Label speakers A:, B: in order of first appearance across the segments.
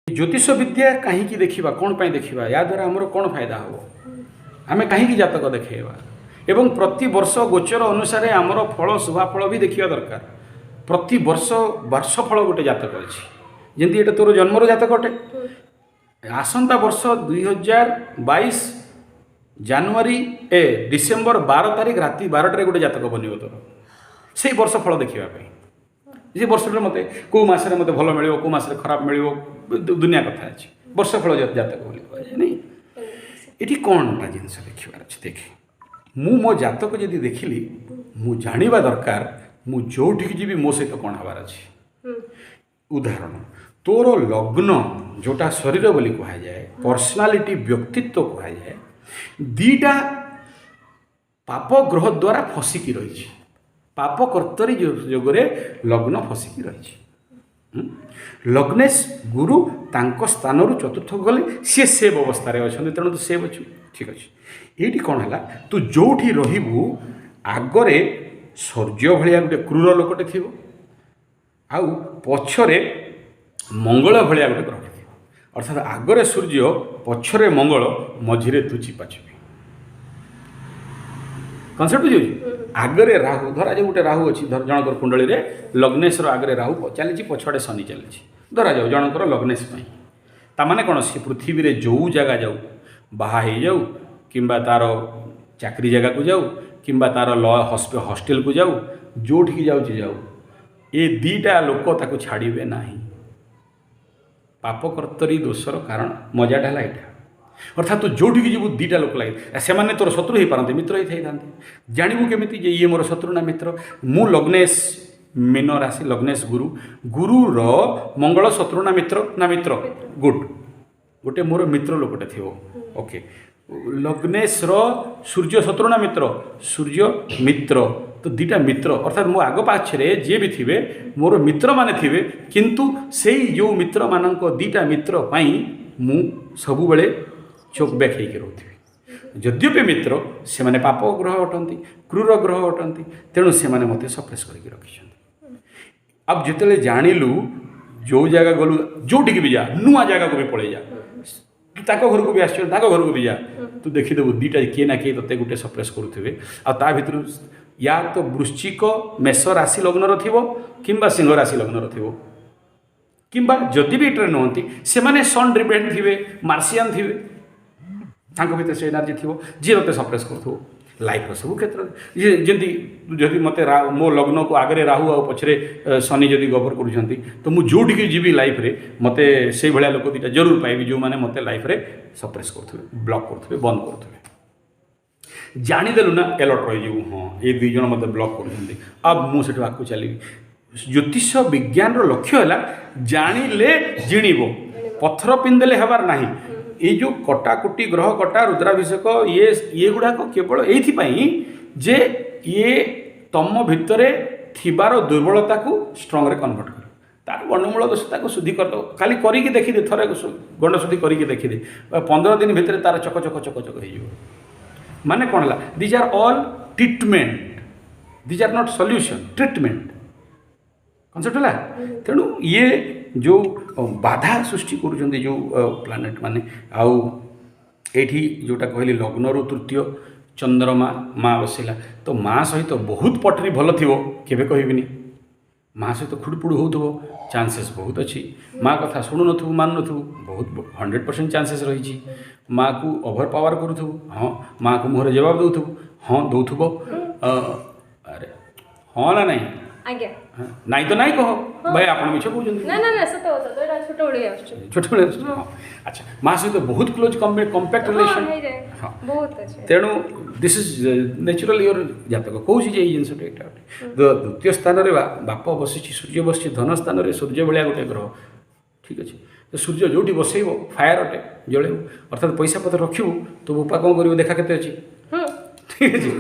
A: ଜ୍ୟୋତିଷ ବିଦ୍ୟା କାହିଁକି ଦେଖିବା, କ'ଣ ପାଇଁ ଦେଖିବା, ୟା ଦ୍ୱାରା ଆମର କ'ଣ ଫାଇଦା ହେବ, ଆମେ କାହିଁକି ଜାତକ ଦେଖେଇବା ଏବଂ ପ୍ରତିବର୍ଷ ଗୋଚର ଅନୁସାରେ ଆମର ଫଳ ଶୁଭାଫଳ ବି ଦେଖିବା ଦରକାର। ପ୍ରତିବର୍ଷ ବର୍ଷଫଳ ଗୋଟେ ଜାତକ ଅଛି, ଯେମିତି ଏଇଟା ତୋର ଜନ୍ମର ଜାତକ ଅଟେ। ଆସନ୍ତା ବର୍ଷ 2022 ଜାନୁଆରୀ ଡିସେମ୍ବର 12 ତାରିଖ ରାତି 12ଟାରେ ଗୋଟେ ଜାତକ ବନିବ ତୋର, ସେଇ ବର୍ଷ ଫଳ ଦେଖିବା ପାଇଁ। ଯେ ବର୍ଷରେ ମୋତେ କେଉଁ ମାସରେ ମୋତେ ଭଲ ମିଳିବ, କେଉଁ ମାସରେ ଖରାପ ମିଳିବ, ଦୁନିଆ କଥା ଅଛି। ବର୍ଷ ଫଳ ଜାତକ ବୋଲି କୁହାଯାଏ ନାଇଁ। ଏଠି କ'ଣଟା ଜିନିଷ ଦେଖିବାର ଅଛି? ଦେଖେ, ମୁଁ ମୋ ଜାତକ ଯଦି ଦେଖିଲି, ମୁଁ ଜାଣିବା ଦରକାର ମୁଁ ଯେଉଁଠିକି ଯିବି ମୋ ସହିତ କ'ଣ ହେବାର ଅଛି। ଉଦାହରଣ, ତୋର ଲଗ୍ନ ଯେଉଁଟା ଶରୀର ବୋଲି କୁହାଯାଏ, ପର୍ସନାଲିଟି ବ୍ୟକ୍ତିତ୍ୱ କୁହାଯାଏ, ଦୁଇଟା ପାପ ଗ୍ରହ ଦ୍ୱାରା ଫସିକି ରହିଛି। ପାପ କର୍ତ୍ତରୀ ଯୋଗରେ ଲଗ୍ନ ଫସିକି ରହିଛି। ଲଗ୍ନେଶ ଗୁରୁ ତାଙ୍କ ସ୍ଥାନରୁ ଚତୁର୍ଥକୁ ଗଲେ, ସିଏ ସେଭ୍ ଅବସ୍ଥାରେ ଅଛନ୍ତି, ତେଣୁ ତୁ ସେଭ୍ ଅଛୁ, ଠିକ୍ ଅଛି। ଏଇଠି କ'ଣ ହେଲା, ତୁ ଯେଉଁଠି ରହିବୁ ଆଗରେ ସୂର୍ଯ୍ୟ ଭଳିଆ ଗୋଟେ କ୍ରୂର ଲୋକଟେ ଥିବ ଆଉ ପଛରେ ମଙ୍ଗଳ ଭଳିଆ ଗୋଟେ ଗ୍ରହଟେ ଥିବ। ଅର୍ଥାତ୍ ଆଗରେ ସୂର୍ଯ୍ୟ, ପଛରେ ମଙ୍ଗଳ, ମଝିରେ ତୁ ଚିପାଚିପି। କନସେପ୍ଟ ବୁଝିହେଉଛି? ଆଗରେ ରାହୁ, ଧରାଯାଉ ଗୋଟେ ରାହୁ ଅଛି ଜଣଙ୍କର କୁଣ୍ଡଳୀରେ, ଲଗ୍ନେଶର ଆଗରେ ରାହୁ ଚାଲିଛି, ପଛଆଡ଼େ ଶନି ଚାଲିଛି, ଧରାଯାଉ ଜଣଙ୍କର ଲଗ୍ନେଶ ପାଇଁ। ତାମାନେ କ'ଣ, ସେ ପୃଥିବୀରେ ଯେଉଁ ଜାଗା ଯାଉ, ବାହା ହେଇଯାଉ କିମ୍ବା ତାର ଚାକିରି ଜାଗାକୁ ଯାଉ କିମ୍ବା ତାର ଲ ହଷ୍ଟେଲକୁ ଯାଉ, ଯେଉଁଠିକି ଯାଉଛି ଯାଉ, ଏ ଦୁଇଟା ଲୋକ ତାକୁ ଛାଡ଼ିବେ ନାହିଁ। ପାପକର୍ତ୍ତରୀ ଦୋଷର କାରଣ ମଜାଟା ହେଲା ଏଇଟା। ଅର୍ଥାତ୍ ତୁ ଯେଉଁଠିକି ଯିବୁ ଦୁଇଟା ଲୋକ ଲାଗେ, ସେମାନେ ତୋର ଶତ୍ରୁ ହେଇପାରନ୍ତି, ମିତ୍ର ହେଇଥାଇଥାନ୍ତି। ଜାଣିବୁ କେମିତି ଯେ ଇଏ ମୋର ଶତ୍ରୁ ନା ମିତ୍ର? ମୁଁ ଲଗ୍ନେଶ ମୀନ ରାଶି, ଲଗ୍ନେଶ ଗୁରୁ, ଗୁରୁର ମଙ୍ଗଳ ଶତ୍ରୁ ନା ମିତ୍ର? ନା ମିତ୍ର। ଗୁଡ୍। ଗୋଟେ ମୋର ମିତ୍ର ଲୋକଟେ ଥିବ, ଓକେ। ଲଗ୍ନେଶର ସୂର୍ଯ୍ୟ ଶତ୍ରୁ ନା ମିତ୍ର? ସୂର୍ଯ୍ୟ ମିତ୍ର। ତ ଦୁଇଟା ମିତ୍ର, ଅର୍ଥାତ୍ ମୋ ଆଗ ପାଛରେ ଯିଏ ବି ଥିବେ ମୋର ମିତ୍ରମାନେ ଥିବେ, କିନ୍ତୁ ସେଇ ଯେଉଁ ମିତ୍ରମାନଙ୍କ ଦୁଇଟା ମିତ୍ର ପାଇଁ ମୁଁ ସବୁବେଳେ ଚୋକ୍ ବ୍ୟାକ୍ ହେଇକି ରହୁଥିବି। ଯଦ୍ୟପି ମିତ୍ର, ସେମାନେ ପାପ ଗ୍ରହ ଅଟନ୍ତି, କ୍ରୂର ଗ୍ରହ ଅଟନ୍ତି, ତେଣୁ ସେମାନେ ମୋତେ ସପ୍ରେସ୍ କରିକି ରଖିଛନ୍ତି। ଆଉ ଯେତେବେଳେ ଜାଣିଲୁ, ଯେଉଁ ଜାଗା ଗଲୁ, ଯେଉଁଠିକି ବି ଯା, ନୂଆ ଜାଗାକୁ ବି ପଳେଇ ଯା, ତୁ ତାଙ୍କ ଘରକୁ ବି ଆସିଛୁ, ତାଙ୍କ ଘରକୁ ବି ଯା, ତୁ ଦେଖିଦେବୁ ଦୁଇଟା କିଏ ନା କିଏ ତୋତେ ଗୋଟେ ସପ୍ରେସ୍ କରୁଥିବେ। ଆଉ ତା ଭିତରୁ ୟା ତ ବୃଶ୍ଚିକ ମେଷ ରାଶି ଲଗ୍ନର ଥିବ କିମ୍ବା ସିଂହ ରାଶି ଲଗ୍ନର ଥିବ, କିମ୍ବା ଯଦି ବି ଏଇଟାରେ ନୁହନ୍ତି, ସେମାନେ ସନ୍ ଡ୍ରିଭେନ୍ ଥିବେ, ମାର୍ସିଆନ୍ ଥିବେ, ତାଙ୍କ ଭିତରେ ସେ ଏନର୍ଜି ଥିବ ଯିଏ ତୋତେ ସପ୍ରେସ୍ କରୁଥିବ ଲାଇଫ୍ର ସବୁ କ୍ଷେତ୍ରରେ। ଇଏ ଯେମିତି ଯଦି ମୋତେ ମୋ ଲଗ୍ନକୁ ଆଗରେ ରାହୁ ଆଉ ପଛରେ ଶନି ଯଦି ଗଭର କରୁଛନ୍ତି, ତ ମୁଁ ଯେଉଁଠିକି ଯିବି ଲାଇଫ୍ରେ ମୋତେ ସେଇଭଳିଆ ଲୋକ ଦୁଇଟା ଜରୁର ପାଇବି ଯେଉଁମାନେ ମୋତେ ଲାଇଫ୍ରେ ସପ୍ରେସ୍ କରୁଥିବେ, ବ୍ଲକ୍ କରୁଥିବେ, ବନ୍ଦ କରୁଥିବେ। ଜାଣିଦେଲୁ ନା, ଏଲର୍ଟ ରହିଯିବୁ, ହଁ ଏ ଦୁଇ ଜଣ ମୋତେ ବ୍ଲକ୍ କରୁଛନ୍ତି, ଆଉ ମୁଁ ସେଠୁ ଆଗକୁ ଚାଲିବି। ଜ୍ୟୋତିଷ ବିଜ୍ଞାନର ଲକ୍ଷ୍ୟ ହେଲା ଜାଣିଲେ ଜିଣିବ, ପଥର ପିନ୍ଧିଦେଲେ ହେବାର ନାହିଁ। ଏଇ ଯେଉଁ କଟାକୁଟି, ଗ୍ରହ କଟା, ରୁଦ୍ରାଭିଷେକ, ଇଏ ଗୁଡ଼ାକ କେବଳ ଏଇଥିପାଇଁ ଯେ ଇଏ ତମ ଭିତରେ ଥିବାର ଦୁର୍ବଳତାକୁ ଷ୍ଟ୍ରଙ୍ଗରେ କନଭର୍ଟ କରିବ। ତାର ଗଣ୍ଡମୂଳ ଦୋଷ ତାକୁ ଶୁଦ୍ଧି କରିଦେବ। ଖାଲି କରିକି ଦେଖିଦେ, ଥରେ ଗଣ୍ଡ ଶୁଦ୍ଧି କରିକି ଦେଖିଦେ, 15 ଦିନ ଭିତରେ ତାର ଚକ ଚକ ଚକ ଚକ ହେଇଯିବ। ମାନେ କ'ଣ ହେଲା, these are all treatment, these are not solution, treatment concept ହେଲା। ତେଣୁ ଇଏ ଯେଉଁ ବାଧା ସୃଷ୍ଟି କରୁଛନ୍ତି ଯେଉଁ ପ୍ଲାନେଟ୍ ମାନେ, ଆଉ ଏଇଠି ଯେଉଁଟା କହିଲି ଲଗ୍ନରୁ ତୃତୀୟ ଚନ୍ଦ୍ରମା ମା ବସିଲା, ତ ମା ସହିତ ବହୁତ ପଟରି ଭଲ ଥିବ କେବେ କହିବିନି, ମା ସହିତ ଖୁଡ଼ୁପୁଡ଼ୁ ହେଉଥିବ ଚାନ୍ସେସ୍ ବହୁତ ଅଛି। ମା କଥା ଶୁଣୁନଥିବୁ, ମାନୁନଥିବୁ, ବହୁତ 100% ଚାନ୍ସେସ୍ ରହିଛି। ମାଆକୁ ଓଭର ପାୱାର କରୁଥିବୁ, ହଁ ମାଆକୁ ମୁହଁରେ ଜବାବ ଦେଉଥିବୁ, ହଁ ଦେଉଥିବ। ଆରେ ହଁ ନା ନାହିଁ?
B: ଆଜ୍ଞା।
A: ହଁ, ନାଇଁ ତ ନାଇଁ କହ ଭାଇ, ଆପଣ ମିଛ କହୁଛନ୍ତି।
B: ନା ନା ନା, ସତ କଥା ତ, ଏଇଟା ଛୋଟବେଳୁ ହିଁ ଆସୁଛି।
A: ଛୋଟବେଳେ ଆସୁଛି, ହଁ। ଆଚ୍ଛା, ମା ସହିତ ବହୁତ କ୍ଲୋଜ୍ କମ୍ପାକ୍ଟ ରିଲେସନ୍
B: ହେଇଯାଏ।
A: ହଁ।
B: ବହୁତ ଅଛି।
A: ତେଣୁ this is natural your ଜାତକ କହୁଛି ଯେ ଏଇ ଜିନିଷଟା ଏଇଟା ଗୋଟେ। ତ ଦ୍ୱିତୀୟ ସ୍ଥାନରେ ବାପ ବସିଛି, ସୂର୍ଯ୍ୟ ବସିଛି, ଧନ ସ୍ଥାନରେ ସୂର୍ଯ୍ୟ ଭଳିଆ ଗୋଟେ ଗ୍ରହ, ଠିକ୍ ଅଛି। ତ ସୂର୍ଯ୍ୟ ଯେଉଁଠି ବସେଇବ ଫାୟାର ଅଟେ, ଜଳେଇବ, ଅର୍ଥାତ୍ ପଇସା ପତ୍ର ରଖିବୁ, ତୋ ବୋପା କ'ଣ କରିବ ଦେଖା କେତେ ଅଛି, ଠିକ୍ ଅଛି।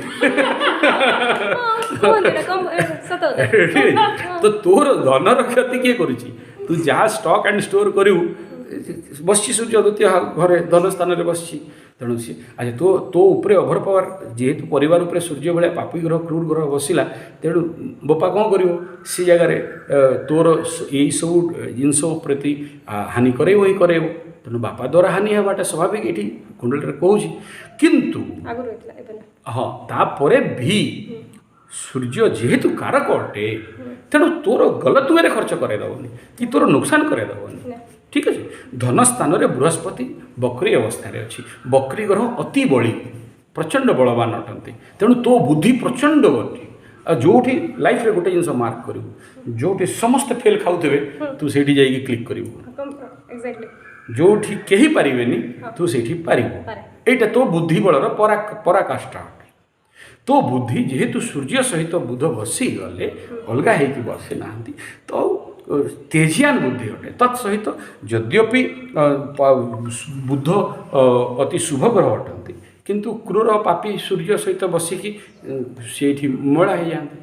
B: ହଁ, କୁହନ୍ତି ଏଇଟା କମ, ସତ କଥା।
A: ଠିକ୍ ଅଛି। ତ ତୋର ଧନର କ୍ଷତି କିଏ କରୁଛି? ତୁ ଯାହା ଷ୍ଟକ୍ ଆଣ୍ଡ ଷ୍ଟୋର୍ କରିବୁ, ବସିଛି ସୂର୍ଯ୍ୟ ଦ୍ୱିତୀୟ ଘରେ, ଧନ ସ୍ଥାନରେ ବସିଛି, ତେଣୁ ସିଏ ଆଚ୍ଛା, ତୋ ତୋ ଉପରେ ଓଭର ପାୱାର, ଯେହେତୁ ପରିବାର ଉପରେ ସୂର୍ଯ୍ୟ ଭଳିଆ ପାପୀ ଗ୍ରହ, କ୍ରୁର ଗ୍ରହ ବସିଲା, ତେଣୁ ବୋପା କ'ଣ କରିବ? ସେ ଜାଗାରେ ତୋର ଏଇସବୁ ଜିନିଷ ପ୍ରତି ହାନି କରେଇବ ହିଁ କରେଇବ। ତେଣୁ ବାପା ଦ୍ୱାରା ହାନି ହେବାଟା ସ୍ୱାଭାବିକ, ଏଠି କୁଣ୍ଡଳୀରେ କହୁଛି। କିନ୍ତୁ
B: ଆଗରୁ ହେଇଥିଲା, ଏବେ ନା।
A: ହଁ, ତାପରେ ବି ସୂର୍ଯ୍ୟ ଯେହେତୁ କାରକ ଅଟେ, ତେଣୁ ତୋର ଗଲତ ୱେରେ ଖର୍ଚ୍ଚ କରାଇଦେବନି କି ତୋର ନୁକସାନ କରାଇଦେବନି।
B: ନା।
A: ଠିକ୍ ଅଛି। ଧନ ସ୍ଥାନରେ ବୃହସ୍ପତି ବକ୍ରି ଅବସ୍ଥାରେ ଅଛି। ବକ୍ରି ଗ୍ରହ ଅତି ବଳି, ପ୍ରଚଣ୍ଡ ବଳବାନ ଅଟନ୍ତି। ତେଣୁ ତୋ ବୁଦ୍ଧି ପ୍ରଚଣ୍ଡ ଗତି। ଆଉ ଯେଉଁଠି ଲାଇଫରେ ଗୋଟେ ଜିନିଷ ମାର୍କ କରିବୁ, ଯେଉଁଠି ସମସ୍ତେ ଫେଲ୍ ଖାଉଥିବେ, ତୁ ସେଇଠି ଯାଇକି କ୍ଲିକ୍ କରିବୁ।
B: ଏକ୍ଜାକ୍ଟଲି।
A: ଯେଉଁଠି କେହି ପାରିବେନି, ତୁ ସେଇଠି ପାରିବୁ।
B: ପାରେ।
A: ଏଇଟା ତୋ ବୁଦ୍ଧି ବଳର ପରାକାଷ୍ଠା ଅଟେ। ତୋ ବୁଦ୍ଧି ଯେହେତୁ ସୂର୍ଯ୍ୟ ସହିତ ବୁଧ ବସିଗଲେ, ଅଲଗା ହେଇକି ବସି ନାହାନ୍ତି, ତ ତେଜିଆନ ବୁଦ୍ଧି ଅଟେ। ତତ୍ ସହିତ ଯଦ୍ୟପି ବୁଧ ଅତି ଶୁଭ ଗ୍ରହ ଅଟନ୍ତି, କିନ୍ତୁ କ୍ରୂର ପାପୀ ସୂର୍ଯ୍ୟ ସହିତ ବସିକି ସେଇଠି ମେଳା ହେଇଯାଆନ୍ତି।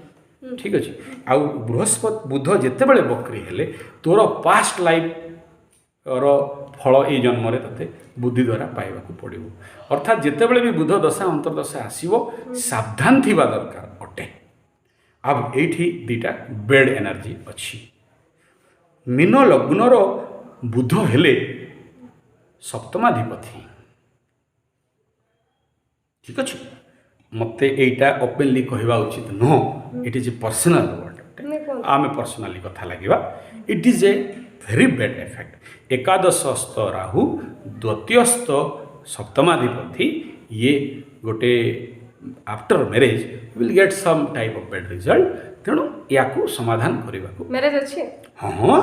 A: ଠିକ୍ ଅଛି। ଆଉ ବୃହସ୍ପତି ବୁଧ ଯେତେବେଳେ ବକ୍ରି ହେଲେ, ତୋର ପାଷ୍ଟ ଲାଇଫ୍ ର ଫଳ ଏଇ ଜନ୍ମରେ ତୋତେ ବୁଦ୍ଧି ଦ୍ୱାରା ପାଇବାକୁ ପଡ଼ିବ। ଅର୍ଥାତ୍ ଯେତେବେଳେ ବି ବୁଧ ଦଶା, ଅନ୍ତର୍ଦଶା ଆସିବ, ସାବଧାନ ଥିବା ଦରକାର ଅଟେ। ଆଉ ଏଇଠି ଦୁଇଟା ବେଡ୍ ଏନର୍ଜି ଅଛି। ମୀନ ଲଗ୍ନର ବୁଧ ହେଲେ ସପ୍ତମାଧିପତି। ଠିକ୍ ଅଛି। ମୋତେ ଏଇଟା ଓପେନଲି କହିବା ଉଚିତ ନୁହଁ, it is a personal word.
B: ନାଇଁ, କୁହନ୍ତୁ।
A: ଆମେ ପର୍ସନାଲି କଥା ଲାଗିବା। It is a very bad effect. ଏକାଦଶସ୍ଥ Rahu, ଦ୍ୱିତୀୟସ୍ଥ ସପ୍ତମାଧିପତି, ଇଏ ଗୋଟେ after marriage will get some type of bad result. ତେଣୁ ୟାକୁ ସମାଧାନ କରିବାକୁ
B: ମ୍ୟାରେଜ୍ ଅଛି?
A: ହଁ।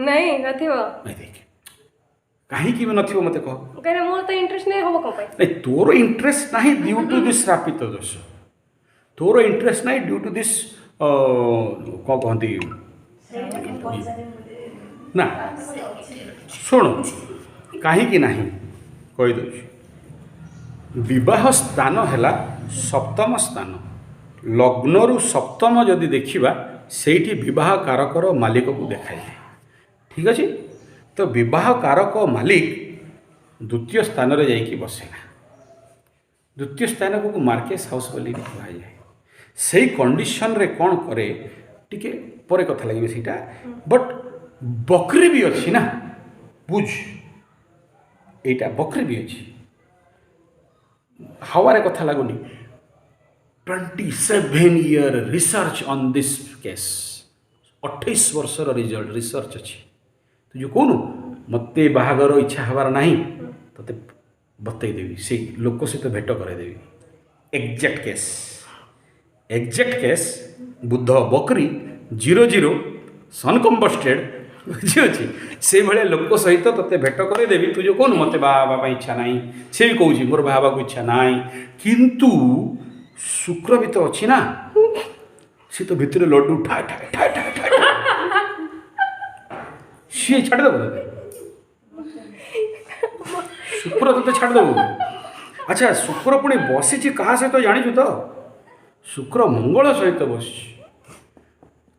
B: ନାଇଁ, ନଥିବ।
A: ନାଇଁ, ଦେଖ, କାହିଁକି ବି ନଥିବ, ମୋତେ କହ।
B: କାହିଁକିନା ମୋର ତ ଇଣ୍ଟରେଷ୍ଟ ନାହିଁ, ହବ କ'ଣ ପାଇଁ?
A: ନାଇଁ, ତୋର ଇଣ୍ଟରେଷ୍ଟ ନାହିଁ ଡ୍ୟୁ ଟୁ this ଶ୍ରାପିତ ଦୋଷ। ତୋର ଇଣ୍ଟରେଷ୍ଟ ନାହିଁ ଡ୍ୟୁ ଟୁ this, କ'ଣ କହନ୍ତି ନା, ଶୁଣ, କାହିଁକି ନାହିଁ କହିଦେଉଛି। ବିବାହ ସ୍ଥାନ ହେଲା ସପ୍ତମ ସ୍ଥାନ। ଲଗ୍ନରୁ ସପ୍ତମ ଯଦି ଦେଖିବା, ସେଇଠି ବିବାହ କାରକର ମାଲିକକୁ ଦେଖାଯାଏ। ଠିକ୍ ଅଛି। ତ ବିବାହ କାରକ ମାଲିକ ଦ୍ୱିତୀୟ ସ୍ଥାନରେ ଯାଇକି ବସିଲା। ଦ୍ୱିତୀୟ ସ୍ଥାନକୁ ମାର୍କେସ୍ ହାଉସ୍ ବୋଲି ବି କୁହାଯାଏ। ସେଇ କଣ୍ଡିସନରେ କ'ଣ କରେ, ଟିକେ ପରେ କଥା ଲାଗିବେ ସେଇଟା। ବଟ୍ ବକ୍ରି ବି ଅଛି ନା, ବୁଝ, ଏଇଟା ବକ୍ରି ବି ଅଛି। ହାୱାରେ କଥା ଲାଗୁନି। 27 year research on this case, 28 ବର୍ଷର ରିଜଲ୍ଟ ରିସର୍ଚ୍ଚ ଅଛି। ତୁ ଯେଉଁ କହୁନୁ ମୋତେ ବାହାଘର ଇଚ୍ଛା ହେବାର ନାହିଁ, ତୋତେ ବତେଇଦେବି, ସେଇ ଲୋକ ସହିତ ଭେଟ କରାଇଦେବି। Exact case, exact case. ବୁଧ ବକ୍ରି, 0 0, ସନ୍ କମ୍ବଷ୍ଟେଡ଼, ବୁଝିଅଛି? ସେଇଭଳିଆ ଲୋକ ସହିତ ତୋତେ ଭେଟ କରାଇଦେବି। ତୁ ଯେଉଁ କହୁନୁ ମୋତେ ବାହା ହେବା ପାଇଁ ଇଚ୍ଛା ନାହିଁ, ସେ ବି କହୁଛି ମୋର ବାହା ହେବାକୁ ଇଚ୍ଛା ନାହିଁ, କିନ୍ତୁ ଶୁକ୍ର ବି ତ ଅଛି ନା, ସେ ତ ଭିତରେ ଲଡୁ ଠା ଠା ଠା ଠା ଠା ଠା। ସିଏ ଛାଡ଼ିଦେବ ତୋତେ? ଶୁକ୍ର ତୋତେ ଛାଡ଼ିଦେବ? ଆଚ୍ଛା, ଶୁକ୍ର ପୁଣି ବସିଛି କାହା ସହିତ ଜାଣିଛୁ ତ? ଶୁକ୍ର ମଙ୍ଗଳ ସହିତ ବସିଛି।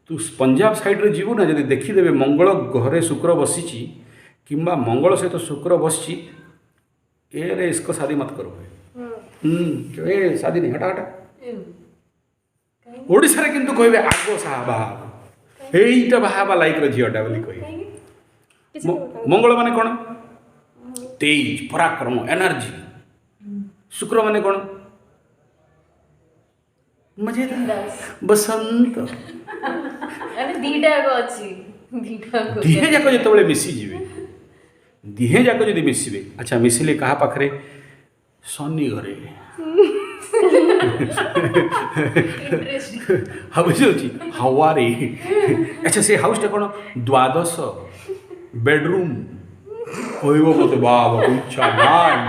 A: ତୁ ପଞ୍ଜାବ ସାଇଡ଼ରେ ଯିବୁ ନା, ଯଦି ଦେଖିଦେବେ ମଙ୍ଗଳ ଘରେ ଶୁକ୍ର ବସିଛି କିମ୍ବା ମଙ୍ଗଳ ସହିତ ଶୁକ୍ର ବସିଛି, ଏ ରେ इसको शादी मत करो। ଏ शादी नहीं, हटा हटा। ଓଡ଼ିଶାରେ କିନ୍ତୁ କହିବେ ଆଗ ସାହା ବାହା ହବ, ଏଇଟା ବାହା ହେବା ଲାଇକର ଝିଅଟା ବୋଲି କହିବେ।
B: କିଛି
A: ମଙ୍ଗଳ ମାନେ କ'ଣ? ତେଜ, ପରାକ୍ରମ, ଏନର୍ଜି। ଶୁକ୍ର ମାନେ କ'ଣ? ମଜେଦାର ବସନ୍ତ।
C: ମାନେ ଦିଟା ଯାକ ଅଛି, ଦିଟା ଯାକ।
A: ଦିହେଁ ଯାକ ଯେତେବେଳେ ମିଶିଯିବେ, ଦିହେଁ ଯାକ ଯଦି ମିଶିବେ, ଆଚ୍ଛା, ମିଶିଲେ କାହା ପାଖରେ? ଶନି ଘରେ।
C: ଇଣ୍ଟରେଷ୍ଟିଂ।
A: ହଁ, ବୁଝିହେଉଛି? ହାୱାରେ। ଆଚ୍ଛା, ସେ ହାଉସଟା କ'ଣ? ଦ୍ୱାଦଶ, ବେଡରୁମ୍। କହିବ ମୋତେ ବାହା ହେବାକୁ ଇଚ୍ଛା ନାହିଁ,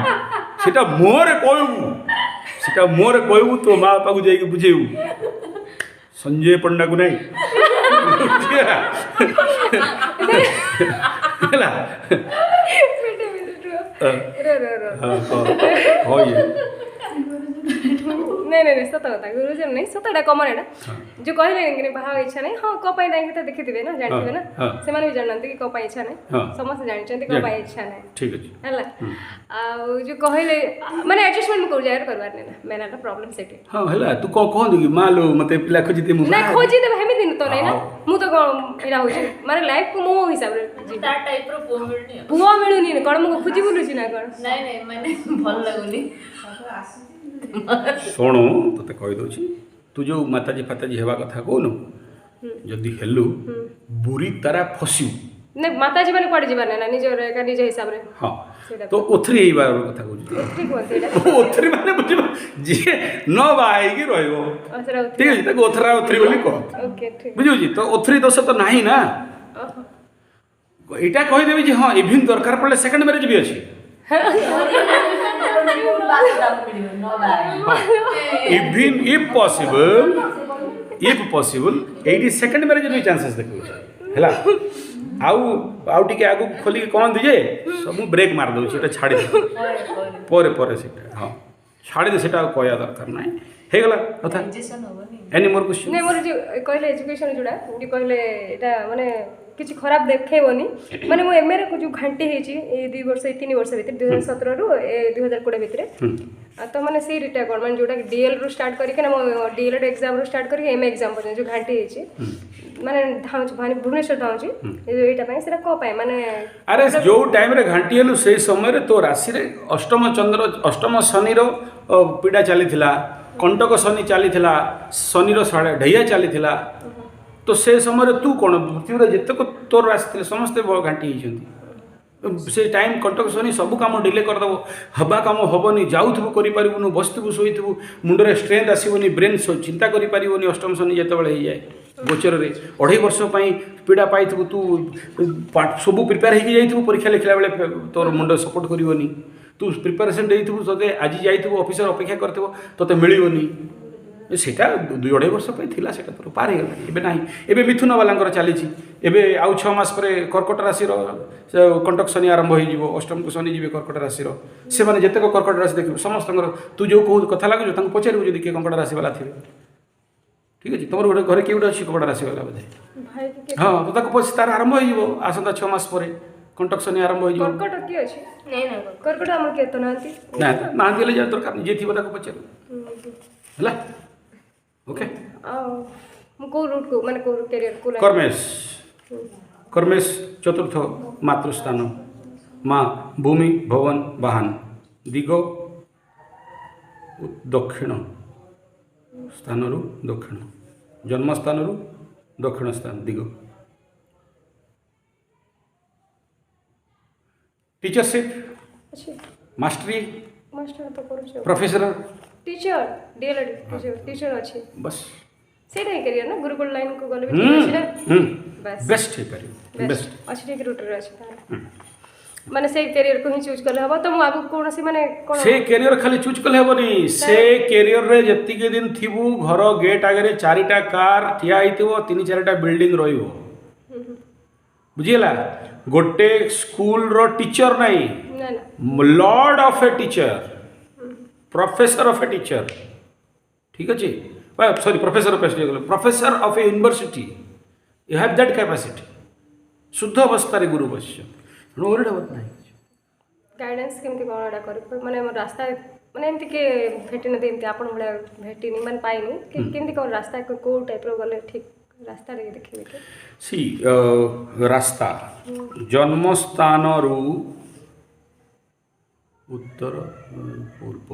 A: ସେଟା ମୁହଁରେ କହିବୁ, ସେଟା ମୁହଁରେ କହିବୁ, ତୋ ମା ବାପାକୁ ଯାଇକି ବୁଝେଇବୁ, ସଞ୍ଜୟ ପଣ୍ଡାକୁ ନାହିଁ। ବୁଝିଲା? ହେଲା।
B: ର ର ର।
A: ହଁ, କହ। କହ ଇଏ।
B: ନାଇଁ ନାଇଁ ନାଇଁ, ସତ କଥା, ଗୁରୁଜନ ନାଇଁ, ସତ ଏଇଟା କମନ୍। ଏଇଟା ଯୋଉ କହିଲେ କି ବାହା ହେବା ଇଚ୍ଛା ନାହିଁ, ହଁ, କଣ ପାଇଁ ନାହିଁ ତ ଦେଖିଥିବେ ନା, ଜାଣିଥିବେ ନା। ସେମାନେ ବି ଜାଣନ୍ତି କି କଣ ପାଇଁ ଇଚ୍ଛା ନାହିଁ। ସମସ୍ତେ ଜାଣିଛନ୍ତି କଣ ପାଇଁ ଇଚ୍ଛା ନାହିଁ।
A: ଠିକ୍ ଅଛି।
B: ହେଲା, ଆଉ ଯୋଉ କହିଲେ ମାନେ ଆଡଜଷ୍ଟମେଣ୍ଟ ମୁଁ କୋଉ ଜାଗାରେ କରିବାର ନାହିଁ ନା, ମେନ୍ ହେଲା ପ୍ରୋବ୍ଲେମ୍ ସେଠି।
A: ହଁ, ହେଲା, ତୁ କ'ଣ କହନ୍ତୁ କି ମା ଲୋ, ମୋତେ ପିଲା ଖୋଜିଦେ, ମୁଁ
B: ନା, ଖୋଜିଦେବେ ହେମିତି ତ ନାଇଁ ନା। ମୁଁ ତ କ'ଣ ଏଇଟା ହଉଛି ମାନେ ଲାଇଫକୁ ମୋ ହିସାବରେ ଯିବି।
C: ତା ଟାଇପ୍ର ପୁଅ ମିଳୁନି ଆଉ।
B: ପୁଅ ମିଳୁନି କ'ଣ, ମୁଁ ଖୋଜି ବୁଲୁଛି ନା କ'ଣ?
C: ନାଇଁ ନାଇଁ, ମାନେ ଭଲ ଲାଗୁନି।
A: ଶୁଣୁ, ତୋତେ କହିଦେଉଛି, ତୁ ଯୋଉ ମାତାଜୀ ଫାତାଜୀ ହେବା କଥା କହୁନୁ, ଯଦି ହେଲୁ ବୁରି ତାରା ଫସିବୁ।
B: ନାଇଁ, ମାତାଜୀ ମାନେ କୁଆଡ଼େ ଯିବାର ନାହିଁ ନା, ନିଜର ଏକା ନିଜ ହିସାବରେ।
A: ହଁ।
B: ସେଇଟା।
A: ତ ଓଥରି ହେଇବାର କଥା କହୁଛୁ ତ?
B: ଠିକ କୁହନ୍ତି ଏଇଟା।
A: ଓଥରି ମାନେ ବୁଝିବ, ଯିଏ ନ ବାହା ହେଇକି ରହିବ।
B: ଓ, ସେଟା ଓଥରି।
A: ଠିକ ଅଛି, ତାକୁ ଓଥରା ଓଥରି ବୋଲି କହନ୍ତି।
B: ଓକେ, ଠିକ।
A: ବୁଝୁଛି ତ? ଓଥରି ଦୋଷ ତ ନାହିଁ ନା?
B: ଓହୋ।
A: ଏଇଟା କହିଦେବି ଯେ ହଁ, ଇଭିନ୍ ଦରକାର ପଡ଼ିଲେ ସେକେଣ୍ଡ ମ୍ୟାରେଜ୍ ବି ଅଛି। Even if possible ଏଇଠି ସେକେଣ୍ଡ ମ୍ୟାରେଜ୍ ବି ଚାନ୍ସେସ୍ ଦେଖାଉଛି। ହେଲା, ଆଉ ଟିକେ ଆଗକୁ ଖୋଲିକି କହନ୍ତି ଯେ ସବୁ ବ୍ରେକ୍ ମାରିଦେଉଛି, ଏଇଟା ଛାଡ଼ିଦେ, ପରେ ପରେ ସେଇଟା। ହଁ, ଛାଡ଼ିଦେ ସେଇଟା, ଆଉ କହିବା ଦରକାର ନାହିଁ। ହେଇଗଲା କଥା।
C: ଡାଇଜେସନ୍ ହବନି।
A: Any more question?
B: ନାଇଁ, ମୋର ଯୋଉ କହିଲେ ଏଜୁକେସନ୍ ଯୋଉଟା ଯୋଉ କହିଲେ, ଏଇଟା ମାନେ କିଛି ଖରାପ ଦେଖେଇବନି। ମାନେ ମୁଁ ଏମ୍ଏରେ ଯୋଉ ଘାଣ୍ଟି ହେଇଛି ଏଇ 2 ବର୍ଷ, ଏଇ 3 ବର୍ଷ ଭିତରେ, 2017ରୁ ଏ 2020 ଭିତରେ, ଆଉ ତ ମାନେ ସେଇ ରିଟା କ'ଣ, ମାନେ ଯୋଉଟା ଡିଏଲ୍ ରୁ ଷ୍ଟାର୍ଟ କରିକି ନା, ମୋ ଡିଏଲ୍ଏଡ୍ ଏକ୍ଜାମ୍ରୁ ଷ୍ଟାର୍ଟ କରିକି ଏମ୍ ଏକ୍ଜାମ୍ ପର୍ଯ୍ୟନ୍ତ ଯୋଉ ଘାଣ୍ଟି ହେଇଛି, ମାନେ ଧାଉଁଛି, ମାନେ ଭୁବନେଶ୍ୱର ଧାଉଁଛି ଏ ଯୋଉ ଏଇଟା ପାଇଁ, ସେଇଟା କ'ଣ ପାଇଁ ମାନେ?
A: ଆରେ, ଯୋଉ ଟାଇମ୍ରେ ଘାଣ୍ଟି ହେଲୁ, ସେଇ ସମୟରେ ତୋ ରାଶିରେ ଅଷ୍ଟମ ଚନ୍ଦ୍ର, ଅଷ୍ଟମ ଶନିର ପୀଡ଼ା ଚାଲିଥିଲା, କଣ୍ଟକ ଶନି ଚାଲିଥିଲା, ଶନିର ସାଢ଼େ ଢେଇଆ ଚାଲିଥିଲା। ତ ସେ ସମୟରେ ତୁ କ'ଣ, ପୃଥିବୀରେ ଯେତେକ ତୋର ରାଶି ଥିଲେ ସମସ୍ତେ ଘାଣ୍ଟି ହେଇଛନ୍ତି। ସେ ଟାଇମ୍ କଣ୍ଟକ ଶନି ସବୁ କାମ ଡିଲେ କରିଦେବ। ହେବା କାମ ହେବନି, ଯାଉଥିବୁ କରିପାରିବୁନୁ, ବସିଥିବୁ ଶୋଇଥିବୁ, ମୁଣ୍ଡରେ ଷ୍ଟ୍ରେନ୍ଥ ଆସିବନି, ବ୍ରେନ୍ ଚିନ୍ତା କରିପାରିବନି। ଅଷ୍ଟମ ଶନି ଯେତେବେଳେ ହେଇଯାଏ ଗୋଚରରେ, 2.5 ବର୍ଷ ପାଇଁ ପୀଡ଼ା ପାଇଥିବୁ ତୁ। ସବୁ ପ୍ରିପେୟାର ହେଇକି ଯାଇଥିବୁ, ପରୀକ୍ଷା ଲେଖିଲା ବେଳେ ତୋର ମୁଣ୍ଡ ସପୋର୍ଟ କରିବନି। ତୁ ପ୍ରିପାରେସନ୍ ଦେଇଥିବୁ, ତୋତେ ଆଜି ଯାଇଥିବୁ, ଅଫିସର ଅପେକ୍ଷା କରିଥିବ, ତୋତେ ମିଳିବନି। ସେଇଟା 2-2.5 ବର୍ଷ ପାଇଁ ଥିଲା, ସେଇଟା ତୋର ପାର ହେଇଗଲାଣି, ଏବେ ନାହିଁ। ଏବେ ମିଥୁନ ବାଲାଙ୍କର ଚାଲିଛି। ଏବେ ଆଉ 6 ମାସ ପରେ କର୍କଟ ରାଶିର ସେ କଣ୍ଟକ ଶନି ଆରମ୍ଭ ହେଇଯିବ। ଅଷ୍ଟମକୁ ଶନି ଯିବେ କର୍କଟ ରାଶିର। ସେମାନେ ଯେତେକ କର୍କଟ ରାଶି ଦେଖିବୁ ସମସ୍ତଙ୍କର, ତୁ ଯେଉଁ କହୁ କଥା ଲାଗୁଛୁ, ତାଙ୍କୁ ପଚାରିବୁ ଯଦି କିଏ କର୍କଟ ରାଶି ବାଲା ଥିବେ। ଠିକ୍ ଅଛି, ତମର ଗୋଟେ ଘରେ କିଏ ଗୋଟେ ଅଛି କର୍କଟ ରାଶି ବାଲା ବୋଧେ?
B: ଭାଇ କି।
A: ହଁ, ତ ତାକୁ ତାର ଆରମ୍ଭ ହେଇଯିବ, ଆସନ୍ତା 6 ମାସ ପରେ କଣ୍ଟକ ଶନି ଆରମ୍ଭ ହେଇଯିବ।
B: କର୍କଟ କିଏ ଅଛି?
C: ନାଇଁ ନାଇଁ।
B: କର୍କଟ ଆମର କିଏ ତ ନାହାନ୍ତି।
A: ନା, ନାହାନ୍ତି ହେଲେ ଯାହା ଦରକାର ଯିଏ ଥିବ ତାକୁ ପଚାରିବୁ। ହେଲା, ଓକେ।
B: ଆଉ ମୁଁ କୋଉ ରୁଟ୍କୁ, ମାନେ କୋଉ କ୍ୟାରିୟର, କୋଉ ଲାଇନ୍?
A: କର୍ମେଶ, କର୍ମେଶ ଚତୁର୍ଥ ମାତୃସ୍ଥାନ, ମା ଭୂମି ଭବନ ବାହନ, ଦିଗ ଦକ୍ଷିଣ ସ୍ଥାନରୁ ଦକ୍ଷିଣ, ଜନ୍ମସ୍ଥାନରୁ ଦକ୍ଷିଣ ସ୍ଥାନ ଦିଗ। ଟିଚରସିପ୍।
B: ଅଛି।
A: ମାଷ୍ଟରୀ।
B: ମାଷ୍ଟର ତ କରୁଛୁ।
A: ପ୍ରଫେସର।
B: ଟିଚର, ଡିଏଲଏଡ୍ ଟିଚର, ଟିଚର ଅଛି।
A: ବସ୍।
B: ସେଇଟା ହିଁ କ୍ୟାରିୟର ନା? ଗୁରୁକୁଳ ଲାଇନକୁ ଗଲେ ବି ଠିକ୍ ଅଛି ନା?
A: ହୁଁ।
B: ବାସ୍।
A: ବେଷ୍ଟ ହେଇପାରିବ, ବେଷ୍ଟ।
B: ଅଛି, ଠିକ୍ ରୁଟ୍ରେ ଅଛି ତାହେଲେ। ମାନେ ସେଇ କ୍ୟାରିୟରକୁ ହିଁ ଚୁଜ୍ କଲେ ହବ ତ? ମୁଁ ଆଗକୁ କୌଣସି ମାନେ କ'ଣ
A: ସେ କ୍ୟାରିୟର ଖାଲି ଚୁଜ୍ କଲେ ହେବନି। ସେ କ୍ୟାରିୟରରେ ଯେତିକି ଦିନ ଥିବୁ, ଘର ଗେଟ୍ ଆଗରେ ଚାରିଟା କାର୍ ଠିଆ ହେଇଥିବ, ତିନି ଚାରିଟା ବିଲ୍ଡିଂ ରହିବ। ବୁଝିହେଲା? ଗୋଟେ ସ୍କୁଲର ଟିଚର ନାହିଁ,
B: ନା ନା।
A: Lord of a teacher, professor of a teacher. ଠିକ୍ ଅଛି, sorry, professor of professor of a university, you have that capacity. ଶୁଦ୍ଧ ଅବସ୍ଥାରେ ଗୁରୁ ବସିଛନ୍ତି, ତେଣୁ ଓରିଡ୍ ହେବାର ନାହିଁ।
B: ଗାଇଡାନ୍ସ କେମିତି କ'ଣ ଏଇଟା କରିବି? ମାନେ ମୋ ରାସ୍ତା, ମାନେ ଏମିତି କିଏ ଭେଟି ନାହାନ୍ତି, ଏମିତି ଆପଣ ଭଳିଆ ଭେଟିନି, ମାନେ ପାଇନି କି କେମିତି କ'ଣ ରାସ୍ତା, କୋଉ ଟାଇପ୍ର ଗଲେ ଠିକ୍ ରାସ୍ତା ଟିକେ ଦେଖିବେ କି?
A: ସି, ରାସ୍ତା ଜନ୍ମସ୍ଥାନରୁ ଉତ୍ତର ପୂର୍ବ,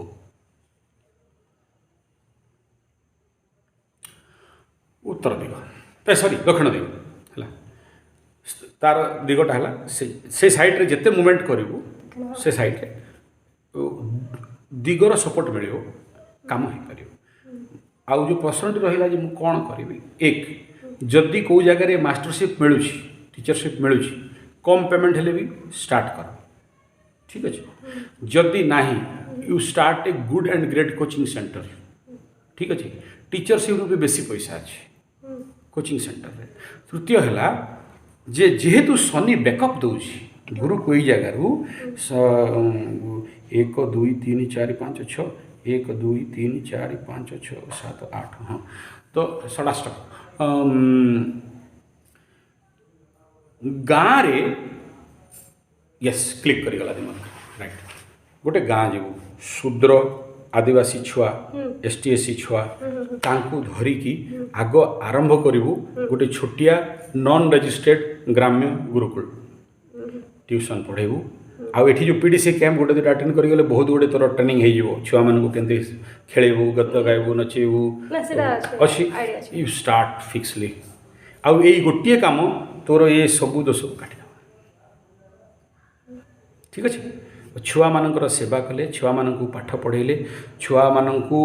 A: ଉତ୍ତର ଦିଗ, ସରି, ଦକ୍ଷିଣ ଦିଗ ହେଲା। ତାର ଦିଗଟା ହେଲା ସେ ସାଇଡ଼୍ରେ ଯେତେ ମୁଭମେଣ୍ଟ କରିବୁ, ସେ ସାଇଡ଼୍ରେ ଦିଗର ସପୋର୍ଟ ମିଳିବ, କାମ ହେଇପାରିବ। ଆଉ ଯେଉଁ ପ୍ରଶ୍ନଟି ରହିଲା ଯେ ମୁଁ କ'ଣ କରିବି, ଏକ ଯଦି କେଉଁ ଜାଗାରେ ମାଷ୍ଟରସିପ୍ ମିଳୁଛି, ଟିଚରସିପ୍ ମିଳୁଛି, କମ୍ ପେମେଣ୍ଟ ହେଲେ ବି ଷ୍ଟାର୍ଟ କର। ଠିକ୍ ଅଛି, ଯଦି ନାହିଁ, you start a good and great coaching center. ଠିକ୍ ଅଛି, ଟିଚରସିପ୍ରୁ ବି ବେଶୀ ପଇସା ଅଛି କୋଚିଂ ସେଣ୍ଟରରେ। ତୃତୀୟ ହେଲା ଯେ ଯେହେତୁ ଶନି ବ୍ୟାକଅପ୍ ଦେଉଛି ଗୁରୁକୁ, ଏଇ ଜାଗାରୁ 1, 2, 3, 4, 5, 6, ଏକ, ଦୁଇ, ତିନି, ଚାରି, ପାଞ୍ଚ, ଛଅ, ସାତ, ଆଠ। ହଁ, ତ ଷଡ଼ାଷ୍ଟକ ଗାଁରେ। ୟେସ୍, କ୍ଲିକ୍ କରିଗଲା ଦିମାଗ। ରାଇଟ୍, ଗୋଟେ ଗାଁ ଯିବୁ, ଶୂଦ୍ର ଆଦିବାସୀ ଛୁଆ, ଏସ୍ ଟି, ଏସ୍ ସି ଛୁଆ, ତାଙ୍କୁ ଧରିକି ଆଗ ଆରମ୍ଭ କରିବୁ ଗୋଟେ ଛୋଟିଆ ନନ୍ ରେଜିଷ୍ଟ୍ରେଡ୍ ଗ୍ରାମ୍ୟ ଗୁରୁକୁଳ। ଟ୍ୟୁସନ୍ ପଢ଼େଇବୁ। ଆଉ ଏଠି ଯେଉଁ ପିଡିସି କ୍ୟାମ୍ପ ଗୋଟେ ଦୁଇଟା ଆଟେଣ୍ଡ କରିଗଲେ ବହୁତ ଗୁଡ଼ିଏ ତୋର ଟ୍ରେନିଂ ହେଇଯିବ। ଛୁଆମାନଙ୍କୁ କେମିତି ଖେଳେଇବୁ, ଗୀତ ଗାଇବୁ, ନଚେଇବୁ।
B: ନା, ସେଟା ଅଛି।
A: ଅଛି।
B: Idea ଅଛି।
A: You start ଫିକ୍ସଲି। ଆଉ ଏଇ ଗୋଟିଏ କାମ ତୋର ଏ ସବୁ ଦୋଷକୁ କାଟିଦେବ। ଠିକ୍ ଅଛି। ଛୁଆମାନଙ୍କର ସେବା କଲେ, ଛୁଆମାନଙ୍କୁ ପାଠ ପଢ଼େଇଲେ, ଛୁଆମାନଙ୍କୁ